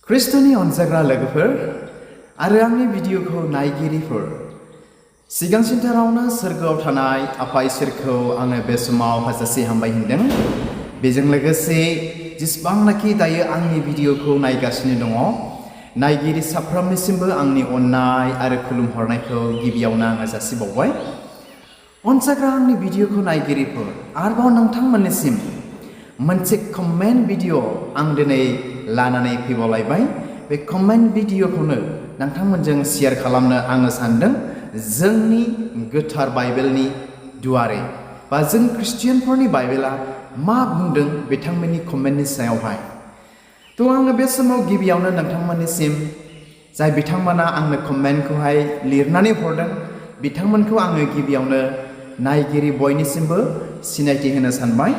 ख्रिस्ट'नि अनजाग्रा लोगोफोर आरो आंनि भिडिअखौ नायगिरिफोर सिगांसिनथारावनो सोरगोआव थानाय आफा इसोरखौ आङो बे समाव हाजासे हामबाय होनदों। बेजों लोगोसे जेसेबांनाखि दायो आंनि भिडिअखौ नायगासिनो दङ नायगिरि साफ्रोमनिसिमबो आंनि अननाय आरो खुलुमहरनायखौ गिबियावनो आङो जासिबावबाय। अनजाग्रा आंनि भिडिअखौ नायगिरिफोर आरोबाव नोंथांमोननिसिम मोनसे कमेन्ट भिडिअ आं दिनै लानानै फैबावलायबाय। बे कमेन्ट भिडिअखौनो नोंथांमोनजों शेयार खालामनो आङो सानदों जोंनि गोथार बाइबेलनि दुआरे बा जों ख्रिस्टियानफोरनि बाइबेला मा बुंदों बिथांमोननि कमेन्टनि सायावहाय। थ' आङो बे समाव गिबियावनो नोंथांमोननिसिम जाय बिथांमोना आंनो कमेन्टखौहाय लिरनानै हरदों बिथांमोनखौ आङो गिबियावनो नायगिरि बयनिसिमबो सिनायथि होनो सानबाय।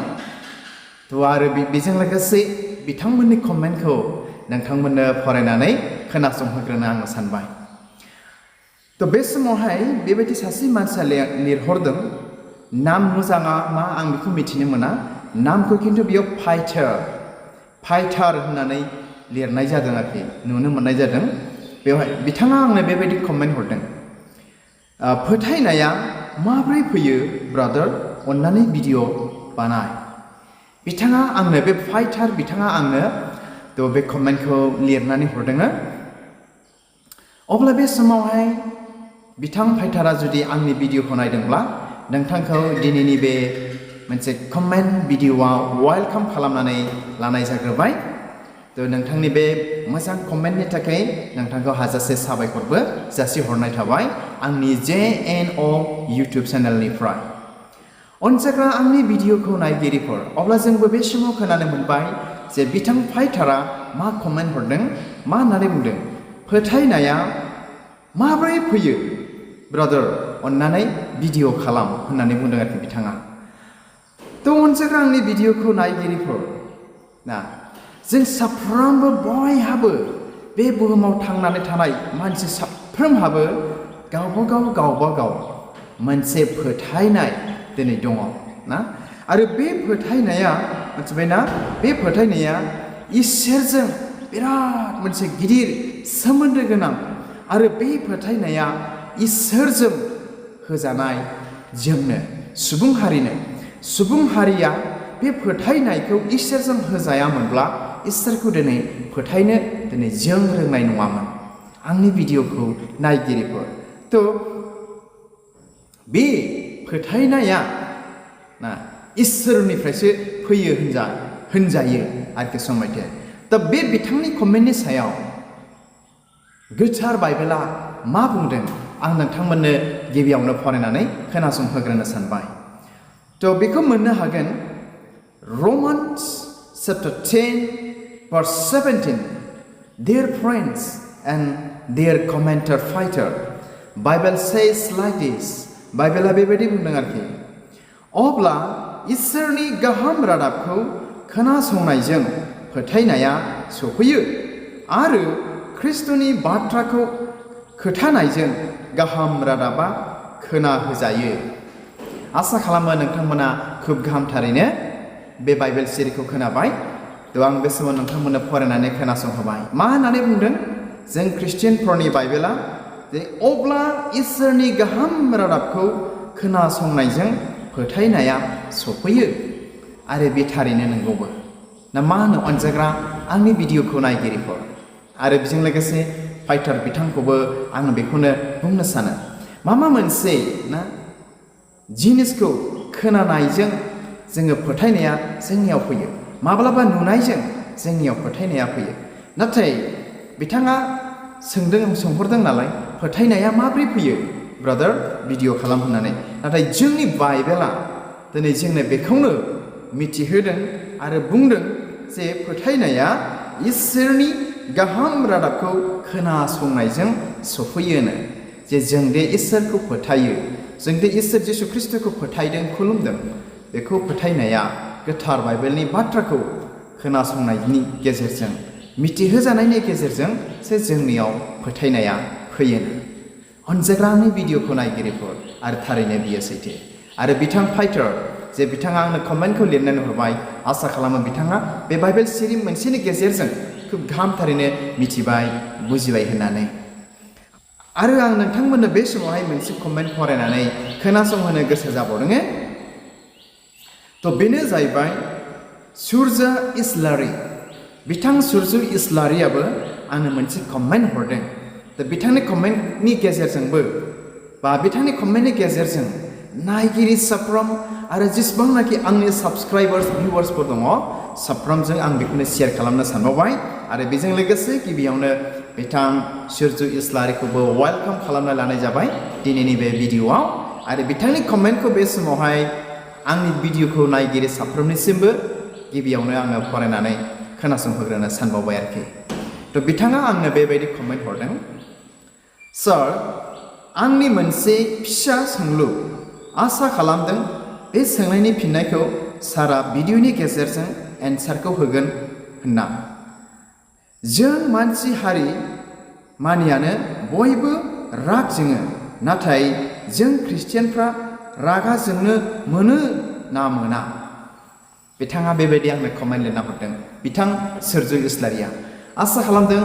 थ' आरो बेजों लोगोसे बिथांमोननि कमेन्टखौ नोंथांमोननो फरायनानै खोनासंहोग्रोनो आङो सानबाय। थ' बे समावहाय बेबायदि सासे मानसिया लिरहरदों, नाम मोजाङा मा आं बेखौ मिथिनो मोना, नामखौ खिन्थु बेयाव फाइटार होननानै लिरनाय जादों आरोखि, नुनो मोननाय जादों। बेवहाय बिथाङा आंनो बेबायदि कमेन्ट हरदों, फोथायनाया माब्रै फैयो ब्रादार, अन्नानै भिडिअ बानाय। बिथाङा आंनो बे फाइटार बिथाङा आंनो थ' बे कमेन्टखौ लिरनानै हरदों। अब्ला बे समावहाय बिथां फाइटारा जुदि आंनि भिडिअखौ नायदोंब्ला नोंथांखौ दिनैनि बे मोनसे कमेन्ट भिडिअआव वेलकाम खालामनानै लानाय जाग्रोबाय। थ' नोंथांनि बे मोजां कमेन्टनि थाखाय नोंथांखौ हाजासे साबायखरबो जासिहरनाय थाबाय आंनि JNO इउटुब चेनेलनिफ्राय। अनजाग्रा आंनि भिडिअखौ नायगिरिफोर, अब्ला जोंबो बे समाव खोनानो मोनबाय जे बिथां फाइटारा मा कमेन्ट हरदों, मा होननानै बुंदों, फोथायनाया माब्रै फैयो ब्रादार, अन्नानै भिडिअ खालाम होननानै बुंदों आरोखि बिथाङा। थ' अनजाग्रा आंनि भिडिअखौ नायगिरिफोर ना, जों साफ्रोमबो बयहाबो बे बुहुमाव थांनानै थानाय मानसि साफ्रोमहाबो गावबागाव मोनसे फोथायनाय दिनै दङ ना। आरो बे फोथायनाया मिथिबायना, बे फोथायनाया इसोरजों बिराद मोनसे गिदिर सोमोन्दो गोनां। आरो बे फोथायनाया इसोरजों होजानाय जोंनो सुबुं हारिया बे फोथायनायखौ इसोरजों होजायामोनब्ला इसोरखौ दिनै फोथायनो जों रोंनाय नङामोन। आंनि भिडिअखौ नायगिरिफोर, थ' बे फोथायनाया ना इसोरनिफ्रायसो फैयो होनजायो आरोखि समायथे। दा बे बिथांनि कमेन्टनि सायाव गोथार बाइबेला मा बुंदों आं नोंथांमोननो गिबियावनो फरायनानै खोनासंहोग्रोनो सानबाय। थ' बेखौ मोननो हागोन Romans chapter 10 verse 17. Dear friends and dear commenter fighter, Bible says like this. बाइबेला बेबायदि बुंदों आरोखि, अब्ला इसोरनि गाहाम रादाबखौ खोनासंनायजों फोथायनाया सफैयो आरो ख्रिस्ट'नि बाथ्राखौ खोथानायजों गाहाम रादाबा खोनाहोजायो। आसा खालामो नोंथांमोना खोब गाहामथारैनो बे बाइबेल सिरिखौ खोनाबाय। थ' आं बे समाव नोंथांमोननो फरायनानै खोनासंहोबाय। मा होननानै बुंदों जों ख्रिस्टियानफोरनि बाइबेला, जे अब्ला इसोरनि गाहाम रादाबखौ खोनासंनायजों फोथायनाया सफैयो आरो बे थारैनो नंगौबो ना। मा होनो अनजाग्रा आंनि भिडिअखौ नायगिरिफोर आरो बेजों लोगोसे फाइटार बिथांखौबो आं बेखौनो बुंनो सानो, माबा मोनसे ना जिनिसखौ खोनानायजों जोङो फोथायनाया जोंनियाव फैयो, माब्लाबा नुनायजों जोंनियाव फोथायनाया फैयो। नाथाय बिथाङा सोंहरदों नालाय फोथायनाया माब्रै फैयो ब्रादार भिडिअ खालाम होननानै। नाथाय जोंनि बाइबेला दिनै जोंनो बेखौनो मिथिहोदों आरो बुंदों जे फोथायनाया इसोरनि गाहाम रादाबखौ खोनासंनायजों सफैयोनो। जे जों दे इसोरखौ फोथायो, जों दे इसोर जिसु ख्रिस्ट'खौ फोथायदों, खुलुमदों, बेखौ फोथायनाया गोथार बाइबेलनि बाथ्राखौ खोनासंनायनि गेजेरजों, मिथिहोजानायनि गेजेरजों जे जोंनियाव फोथायनाया फैयोनो। अनजाग्रा आंनि भिडिअखौ नायगिरिफोर आरो थारैनो बियो सैथो। आरो बिथां फाइटार जे बिथाङा आंनो कमेन्टखौ लिरनानै हरबाय, आसा खालामो बिथाङा बे बाइबेल सिरि मोनसेनि गेजेरजों खोब गाहामथारैनो मिथिबाय बुजिबाय होननानै आरो आं नोंथांमोननो बे समावहाय मोनसे कमेन्ट फरायनानै खोनासंहोनो गोसो जाबावदों थ' बेनो जाहैबाय सुरजा इस्लारि बिथां सुरजु इस्लारियाबो आंनो मोनसे कमेन्ट हरदों दा बिथांनि कमेन्टनि गेजेरजोंबो बा बिथांनि कमेन्टनि गेजेरजों नायगिरि साफ्रोम आरो जेसेबांनाखि आंनि साबस्क्राइबार्स भिउवार्सफोर दङ साफ्रोमजों आं बेखौनो शेयार खालामनो सानबावबाय आरो बेजों लोगोसे गिबियावनो बिथां सुरजु इस्लारिखौबो वेलकाम खालामना लानाय जाबाय दिनैनि बे भिडिअ'आव आरो बिथांनि कमेन्टखौ बे समावहाय आंनि भिडिअ'खौ नायगिरि साफ्रोमनिसिमबो गिबियावनो आङो फरायनानै खोनासंहोग्रोनो सानबावबाय आरोखि थ' बिथाङा आंनो बेबायदि कमेन्ट हरदों सार आंनि मोनसे फिसा सोंलु आसा खालामदों बे सोंनायनि फिननायखौ सारा भिडिअ'नि गेजेरजों एन्सारखौ होगोन होनना जों मानसि हारि मानियानो बयबो राग जोङो नाथाय जों ख्रिस्टियानफ्रा रागा जोंनो मोनो ना मोना बिथाङा बेबायदि आंनो कमेन्ट लिरना हरदों बिथां सुरजु इस्लारिया आसा खालामदों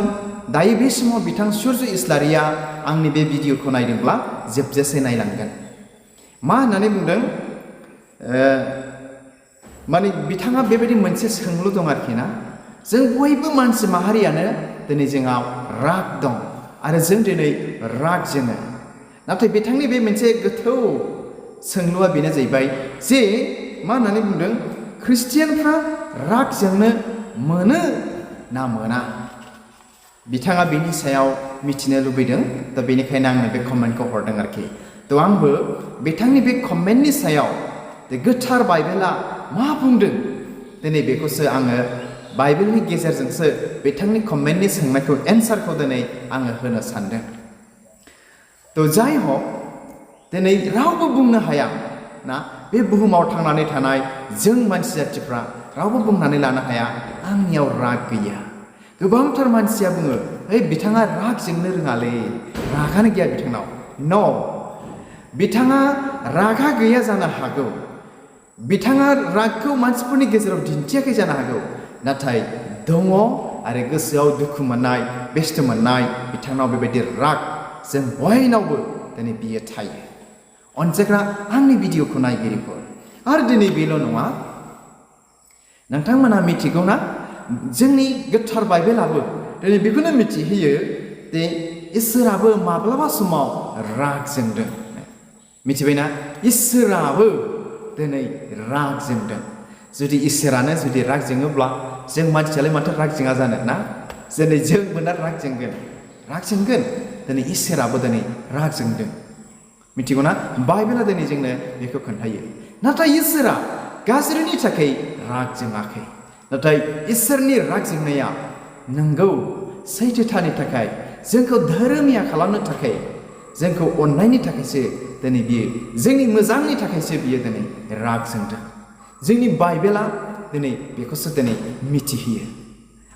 दायो बे समाव बिथां सुरजु इस्लारिया आंनि बे भिडिअ'खौ नायदोंब्ला जोबजासे नायलांगोन मा होननानै बुंदों माने बिथाङा बेबायदि मोनसे सोंलु दं आरोखि ना जों बयबो मानसि माहारियानो दिनै जोंनाव राग दं आरो जों दिनै राग जोङो नाथाय बिथांनि बे मोनसे गोथौ सोंलुआ बेनो जाहैबाय जे मा होननानै बुंदों ख्रिस्टियानफ्रा राग जोंनो मोनो ना मोना बिथाङा बेनि सायाव मिथिनो लुबैदों दा बेनिखायनो आंनो बे कमेन्टखौ हरदों आरोखि थ' आंबो बिथांनि बे कमेन्टनि सायाव गोथार बाइबेला मा बुंदों दिनै बेखौसो आङो बाइबेलनि गेजेरजोंसो बिथांनि कमेन्टनि सोंनायखौ एन्सारखौ दिनै आङो होनो सानदों थ' जाय हक दिनै रावबो बुंनो हाया ना बे बुहुमाव थांनानै थानाय जों मानसि जाथिफ्रा रावबो बुंनानै लानो हाया आंनियाव राग गैया गोबांथार मानसिया बुङो ओइ बिथाङा राग जोंनो रोङालै रागानो गैया बिथांनाव न' बिथाङा रागा गैया जानो हागौ बिथाङा रागखौ मानसिफोरनि गेजेराव दिन्थियाखै जानो हागौ नाथाय दङ आरो गोसोआव दुखु मोननाय बेस्थ' मोननाय बिथांनाव बेबायदि राग जों बयनावबो दिनै बियो थायो अनसायग्रा आंनि भिडिअ'खौ नायगिरिफोर आरो दिनै बेल' नङा नोंथांमोना मिथिगौना जोंनि गोथार बाइबेलाबो दिनै बेखौनो मिथिहोयो जे इसोराबो माब्लाबा समाव राग जोंदों मिथिबायना इसोराबो दिनै राग जोंदों जुदि इसोरानो जुदि राग जोङोब्ला जों मानसियालाय माथो राग जोङा जानो ना दिनै जों मोना राग जोंगोन दिनै इसोराबो दिनै राग जोंदों मिथिगौना बाइबेला दिनै जोंनो बेखौ खोन्थायो नाथाय इसोरा गाज्रिनि थाखाय राग जोङाखै नाथाय इसोरनि राग जोंनाया नंगौ सैथोथानि थाखाय जोंखौ धोरोमिया खालामनो थाखाय जोंखौ अननायनि थाखायसो दिनै बियो जोंनि मोजांनि थाखायसो बियो दिनै राग जोंदों जोंनि बाइबेला दिनै बेखौसो दिनै मिथिहोयो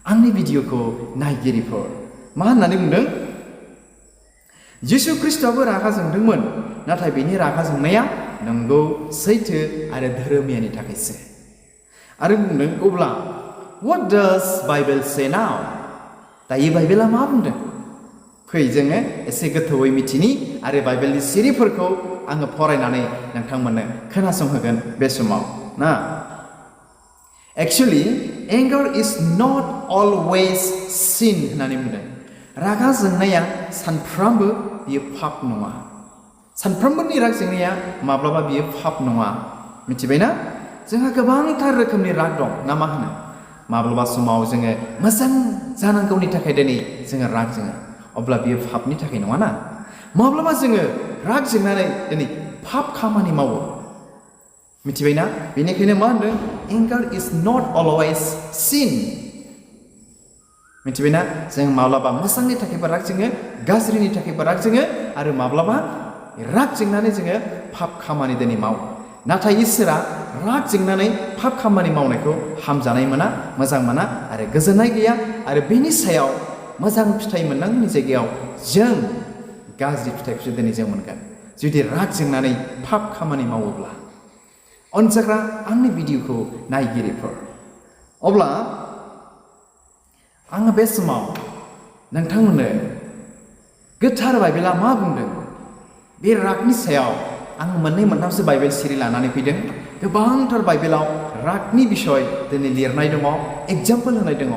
आंनि भिडिअ'खौ नायगिरिफोर मा होननानै बुंदों जिसु ख्रिस्टआबो रागा जोंदोंमोन नाथाय बेनि रागा जोंनाया नंगौ सैथो आरो धोरोमियानि थाखायसो आरो बुंदों अब्ला what does Bible say now दायो बाइबेला मा बुंदों फै जोङो एसे गोथौयै मिथिनि आरो बाइबेलनि सिरिफोरखौ आङो फरायनानै नोंथांमोननो खोनासंहोगोन बे समाव ना एक्चुअली एंगार इज नट अलवेज सिन होननानै बुंदों रागा जोंनाया सानफ्रामबो बियो पाप नङा सानफ्रोमबोनि राग जोंनाया माब्लाबा बियो पाप नङा मिथिबायना जोंहा गोबांथार रोखोमनि राग दं ना मा होनो माब्लाबा समाव जोङो मोजां जानांगौनि थाखाय दिनै जोङो राग जोङो अब्ला बियो पापनि थाखाय नङा ना माब्लाबा जोङो राग जोंनानै दिनै पाप खामानि मावो मिथिबायना बेनिखायनो मा होनदों एंगार इज नट अलवेज सिन मिथिबायना जों माब्लाबा मोजांनि थाखायबो राग जोङो गाज्रिनि थाखायबो राग जोङो आरो माब्लाबा राग जोंनानै जोङो पाप खामानि दिनै मावो नाथाय इसोरा राग जोंनानै पाप खामानि मावनायखौ हामजानाय मोना मोजां मोना आरो गोजोननाय गैया आरो बेनि सायाव मोजां फिथाइ मोननांगौनि जायगायाव जों गाज्रि फिथाइखौसो दिनै जों मोनगोन जुदि राग जोंनानै पाप खामानि मावोब्ला अनजाग्रा आंनि भिडिअ'खौ नायगिरिफोर अब्ला आङो बे समाव नोंथांमोननो गोथार बाइबेला मा बुंदों बे रागनि सायाव आं मोननै मोनथामसो बाइबेल सिरि लानानै फैदों। गोबांथार बाइबेलाव रागनि बिसय दिनै लिरनाय दङ, एग्जाम्पल होनाय दङ।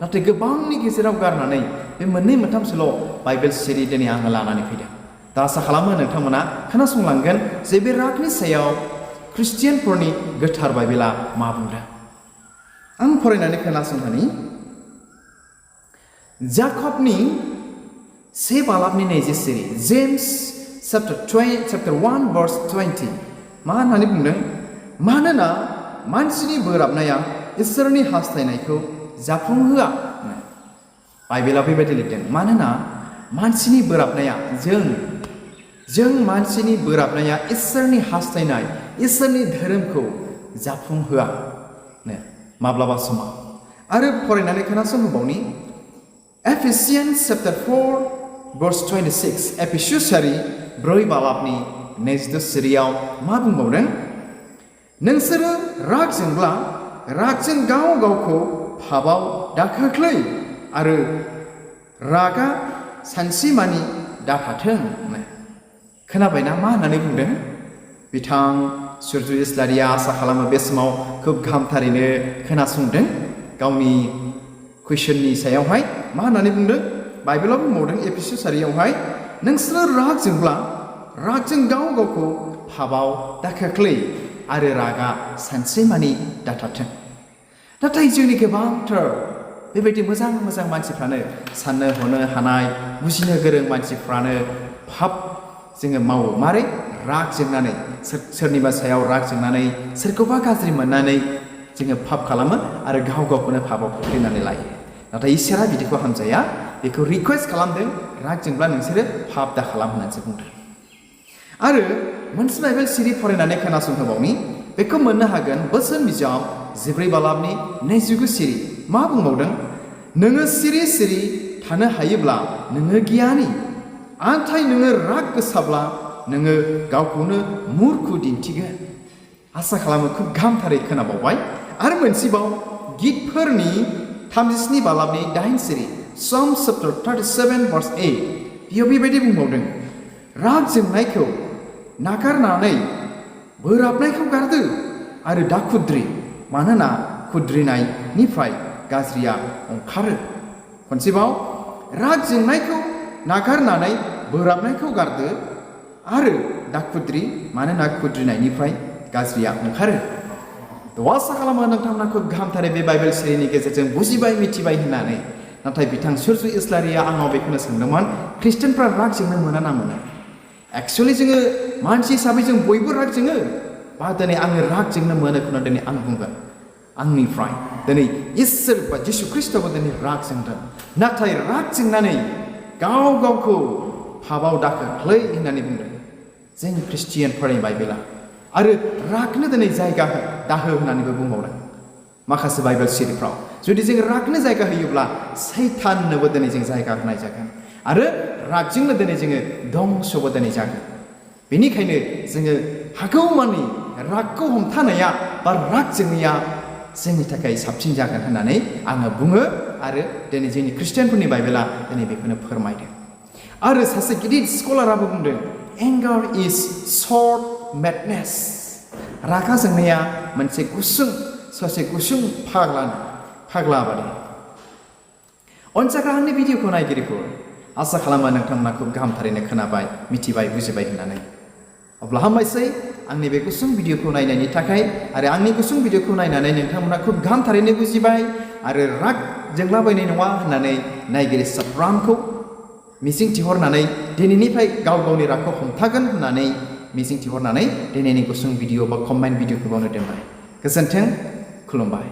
नाथाय गोबांनि गेजेराव गारनानै बे मोननै मोनथामसोल' बाइबेल सिरि दिनै आङो लानानै फैदों। दा आसा खालामो नोंथांमोना खोनासंलांगोन जे बे रागनि सायाव ख्रिस्टियानफोरनि गोथार बाइबेला मा बुंदों। आं फरायनानै खोनासंहोनि। जाकबनि से बालाबनि 20 सिरि, जेम्स chapter 1 verse 20 मा होननानै बुंदों? मानोना मानसिनि बोराबनाया इसोरनि हास्थायनायखौ जाफुंहोआ। बाइबेला बेबायदि लिरदों। मानोना मानसिनि बोराबनाया जों मानसिनि बोराबनाया इसोरनि हास्थायनाय, इसोरनि धोरोमखौ जाफुंहोआ माब्लाबा समाव। आरो फरायनानै खोनासंहोबावनि। Ephesians chapter 4 verse 26 एफिसियारि 4 बालाबनि 22 सिरियाव मा बुंबावदों? नोंसोरो रागजोंब्ला रागजों गाव गावखौ पापआव दाखोख्लै आरो रागा सानसेमानि दाथाथों। खोनाबायना मा होननानै बुंदों? बिथां सुरजु इस्लारिया आसा खालामो बे समाव खोब गाहामथारैनो खोनासंदों। गावनि कुइसननि सायावहाय मा होननानै बुंदों? बाइबेलाव बुंबावदों एफिसियारियावहाय, नोंसोरो रागजोंब्ला रागजों गाव गावखौ पापआव दाखोख्लै आरो रागा सानसेमानि दाथाथों। नाथाय जोंनि गोबांथार बेबायदि मोजां मोजां मानसिफ्रानो, साननो हनो हानाय, बुजिनो गोरों मानसिफ्रानो पाप जोङो मावो। मारै? राग जोंनानै, सोरनिबा सायाव राग जोंनानै, सोरखौबा गाज्रि मोननानै जोङो पाप खालामो आरो गाव गावखौनो पापआव खोख्लैनानै लायो। नाथाय इसोरा बिदिखौ हामजाया। बेखौ रिकुवेस्ट खालामदों, रागजोंब्ला नोंसोरो पाप दा खालाम होननानैसो बुंदों। आरो मोनसे बाइबेल सिरि फरायनानै खोनासंहोबावनि। बेखौ मोननो हागोन बोसोन बिजाब 14 बालाबनि 29 सिरि। मा बुंबावदों? नोङो सिरि सिरि थानो हायोब्ला नोङो गियानि, नाथाय नोङो राग गोसाब्ला नोङो गावखौनो मुर्खु दिन्थिगोन। आसा खालामो खोब गाहामथारै खोनाबावबाय। आरो मोनसेबाव गितफोरनि 37 बालाबनि 8 सिरि, Psalm chapter 37 verse 8 बेयाव बेबायदि बुंबावदों। राग जोंनायखौ नागारनानै बोराबनायखौ गारदो आरो दा खुद्रि, मानोना खुद्रिनायनिफ्राय गाज्रिया ओंखारो। खनसेबाव, राग जोंनायखौ नागारनानै बोराबनायखौ गारदो आरो दा खुद्रि, मानोना खुद्रिनायनिफ्राय गाज्रिया ओंखारो। आसा खालामो नोंथांमोना खोब गाहामथारै बे बाइबेल सिरिनि गेजेरजों बुजिबाय, मिथिबाय होननानै। नाथाय बिथां सुरजु इस्लारिया आंनाव बेखौनो सोंदोंमोन, ख्रिस्टियानफ्रा राग जोंनो मोना ना मोना? एक्सुवेलि जोङो मानसि हिसाबै जों बयबो राग जोङो। बा दिनै आङो राग जोंनो मोनोखौनो दिनै आं बुंगोन। आंनिफ्राय दिनै इसोर बा जिसु ख्रिस्टआबो दिनै राग जोंदों। नाथाय राग जोंनानै गाव गावखौ पापआव दाखोख्लै होननानै बुंदों जों ख्रिस्टियानफोरनि बाइबेला। आरो रागनो दिनै जायगा दाहो होननानैबो बुंबावदों माखासे बाइबेल सिरिफ्राव। जुदि जों रागनो जायगा होयोब्ला सैताननोबो दिनै जों जायगा होनाय जागोन आरो रागजोंनो दिनै जोङो दंसबो दिनै जागोन। बेनिखायनो जोङो हागौमानि रागखौ हमथानाया बा राग जोंनाया जोंनि थाखाय साबसिन जागोन होननानै आङो बुङो। आरो दिनै जोंनि ख्रिस्टियानफोरनि बाइबेला दिनै बेखौनो फोरमायदों। आरो सासे गिदिर स्कलाराबो बुंदों, एंगार इज शर्ट मेडनेस। रागा जोंनाया मोनसे सासे गुसुं फाग्ला बादि। अनसायग्रा आंनि भिडिअखौ नायगिरिफोर, आसा खालामो नोंथांमोना खोब गाहामथारैनो खोनाबाय, मिथिबाय, बुजिबाय होननानै। अब्ला हामबायसै आंनि बे गुसुं भिडिअखौ नायनायनि थाखाय। आरो आंनि गुसुं भिडिअखौ नायनानै नोंथांमोना खोब गाहामथारैनो बुजिबाय आरो राग जोंलाबायनाय नङा होननानै नायगिरि साफ्रामखौ मिजिंथिहरनानै दिनैनिफ्राय गाव गावनि रागखौ हमथागोन होननानै मिजिंथिहरनानै दिनैनि गुसुं भिडिअ बा कम्बाइन भिडिअखौ बावनो दोनबाय। गोजोन्थों, खुलुमबाय।